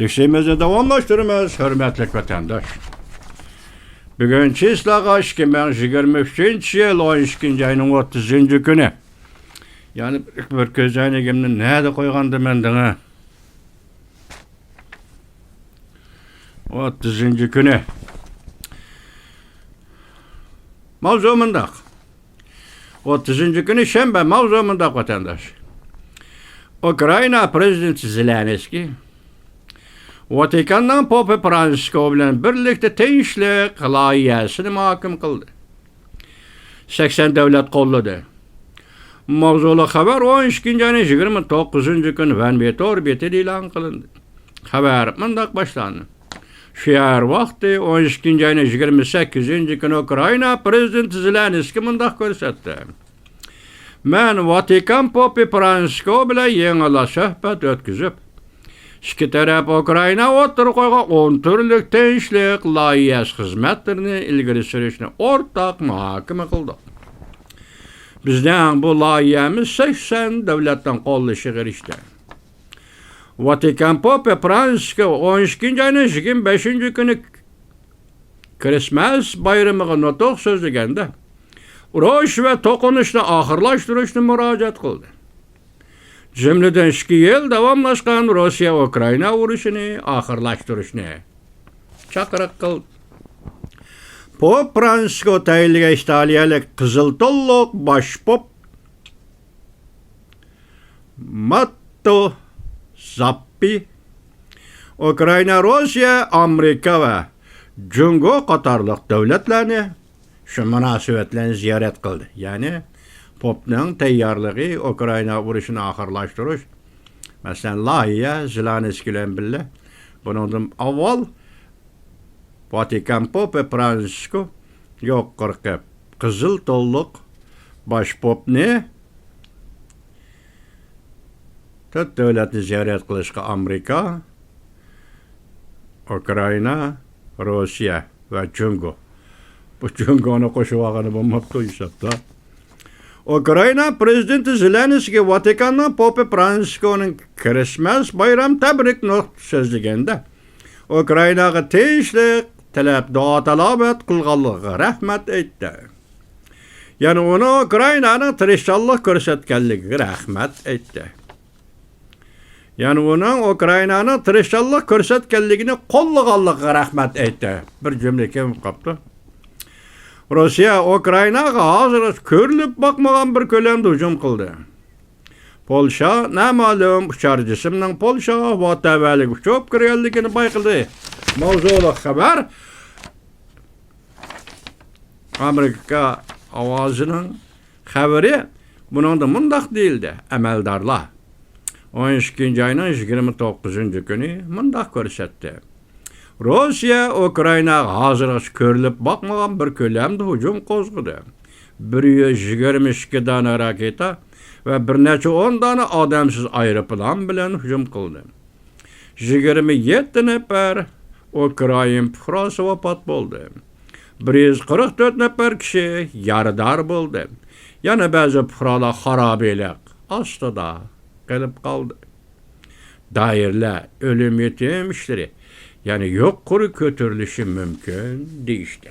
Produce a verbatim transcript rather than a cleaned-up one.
ئىشىمىزنى داۋاملاشتۇرىمىز، ھۆرمەتلىك ۋەتەنداش. بۈگۈن چىسلاغا ئىككى مىڭ يىگىرمە ئۈچىنچى يىل ئون ئىككىنچى ئاينىڭ ئوتتۇزىنچى كۈنى. يەنى بىر كۆز ئەينىكىمنى نەدە قويغاندىمەن دېڭە؟ ئوتتۇزىنچى كۈنى. ماۋزۇ مۇنداق. ئوتتۇزىنچى كۈنى شەنبە، ماۋزۇ مۇنداق، ۋەتەنداش. ئۇكرائىنا پىرېزىدېنتى زېلېنسكىي ۋاتىكاننىڭ پوپى فرانسىسكو بىلەن بىرلىكتە تىنچلىق لايىھەسىنى مۇھاكىمە قىلدى. سەكسەن دۆلەت قوللىدى. ماۋزۇلۇق خەۋەر ئون ئىككىنچى ئاينىڭ يىگىرمە توققۇزىنچى كۈنى ۋەنبى تور بېتىدە ئېلان قىلىندى. خەۋەر مۇنداق باشلاندى. شەھەر ۋاقتى ئون ئىككىنچى ئاينىڭ يىگىرمە سەككىزىنچى كۈنى ئۇكرائىنا پىرېزىدېنتى زېلېنسكىي مۇنداق كۆرسەتتى. مەن ۋاتىكان پوپى فرانسىسكو بىلەن يېڭىلا سۆھبەت ئۆتكۈزۈپ، ئىككى تەرەپ ئۇكرائىنا ئوتتۇرىغا قويغان ئون تۈرلۈك تىنچلىق لايىھەسى خىزمەتلىرىنى ئىلگىرى سۈرۈشنى ئورتاق مۇھاكىمە قىلدۇق. بىزنىڭ بۇ لايىھەمىز سەكسەن دۆلەتنىڭ قوللىشىغا ئېرىشتى. ۋاتىكان پوپى فرانسىسكو ئون ئىككىنچى ئاينىڭ يىگىرمە بەشىنچى كۈنى كىرىسمەس بايرىمىغا نۇتۇق سۆزلىگەندە، ئۇرۇش ۋە توقۇنۇشنى ئاخىرلاشتۇرۇشنى مۇراجىئەت قىلدى. جۈملىدىن ئىككى يىل داۋاملاشقان روسىيە ئۇكرائىنا ئۇرۇشىنى ئاخىرلاشتۇرۇشنى چاقىرىق قىلدى. پوپ فرانسىسكو تەيىنلىگەن ئىتالىيەلىك قىزىل تونلۇق باش پوپ ماتتو زاپپى ئۇكرائىنا، روسىيە، ئامېرىكا ۋە جۇڭگو قاتارلىق دۆلەتلەرنى شۇ مۇناسىۋەت بىلەن زىيارەت قىلدى. يەنى، پوپنىڭ تەييارلىقى ئۇكرائىنا ئۇرۇشىنى ئاخىرلاشتۇرۇش، مەسىلەن، لايىھە زېلېنسكىي بىلەن بىللە، بۇنىڭدىن ئاۋۋال ۋاتىكان پوپى فرانسىسكو يۇقىرىقى قىزىل تونلۇق باش پوپنى تۆت دۆلەتنى زىيارەت قىلىشقا ئامېرىكا، ئۇكرائىنا، روسىيە ۋە جۇڭگو. بۇ جۇڭگونى قوشۇۋالغىنى بولماپتۇ ھېسابتا. ئۇكرائىنا پىرېزىدېنتى زېلېنسكىي ۋاتىكاننىڭ پوپى فرانسىسكونىڭ كىرىسمەس بايرام تەبرىك نۇتقىدا سۆزلىگەندە، ئۇكرائىناغا تىنچلىق تىلەپ، دۇئا-تالاۋەت قىلغانلىقىغا رەھمەت ئېيتتى. يەنە ئۇنىڭ ئۇكرائىنانىڭ تىرىشچانلىق كۆرسەتكەنلىكىگە رەھمەت ئېيتتى. يەنە ئۇنىڭ ئۇكرائىنانىڭ تىرىشچانلىق كۆرسەتكەنلىكىنى قوللىغانلىقىغا رەھمەت ئېيتتى. بىر جۈملە كېلىپ قاپتۇ. روسىيە ئۇكرائىناغا ھازىرغىچە كۆرۈلۈپ باقمىغان بىر كۆلەمدە ھۇجۇم قىلدى. پولشا نامەلۇم ئۇچار جىسىمنىڭ پولشا ھاۋا تەۋەلىكىگە ئۇچۇپ كىرگەنلىكىنى بايقىدى. ماۋزۇلۇق خەۋەر ئامېرىكا ئاۋازىنىڭ خەۋىرى. بۇنىڭدا مۇنداق دېيىلدى، ئەمەلدارلار ئون ئىككىنچى ئاينىڭ يىگىرمە توققۇزىنچى كۈنى مۇنداق كۆرسەتتى. روسىيە ئۇكرائىناغا ھازىرغىچە كۆرۈلۈپ باقمىغان بىر كۆلەمدە ھۇجۇم قوزغىدى. بىر يۈز يىگىرمە ئىككى دانە راكېتا ۋە بىر نەچچە ئون دانە ئادەمسىز ئايروپىلان بىلەن ھۇجۇم قىلدى. يىگىرمە يەتتە نەپەر ئۇكرائىن پۇقراسى ۋاپات بولدى. بىر يۈز قىرىق تۆت نەپەر كىشى يارىدار بولدى. يەنە بەزى پۇقرالار خارابىلىك ئاستىدا قېلىپ قالدى. دائىرىلەر ئۆلۈم-يېتىم ئىشلىرى يەنە يۇقىرى كۆتۈرۈلۈشى مۇمكىن دېيىشتى.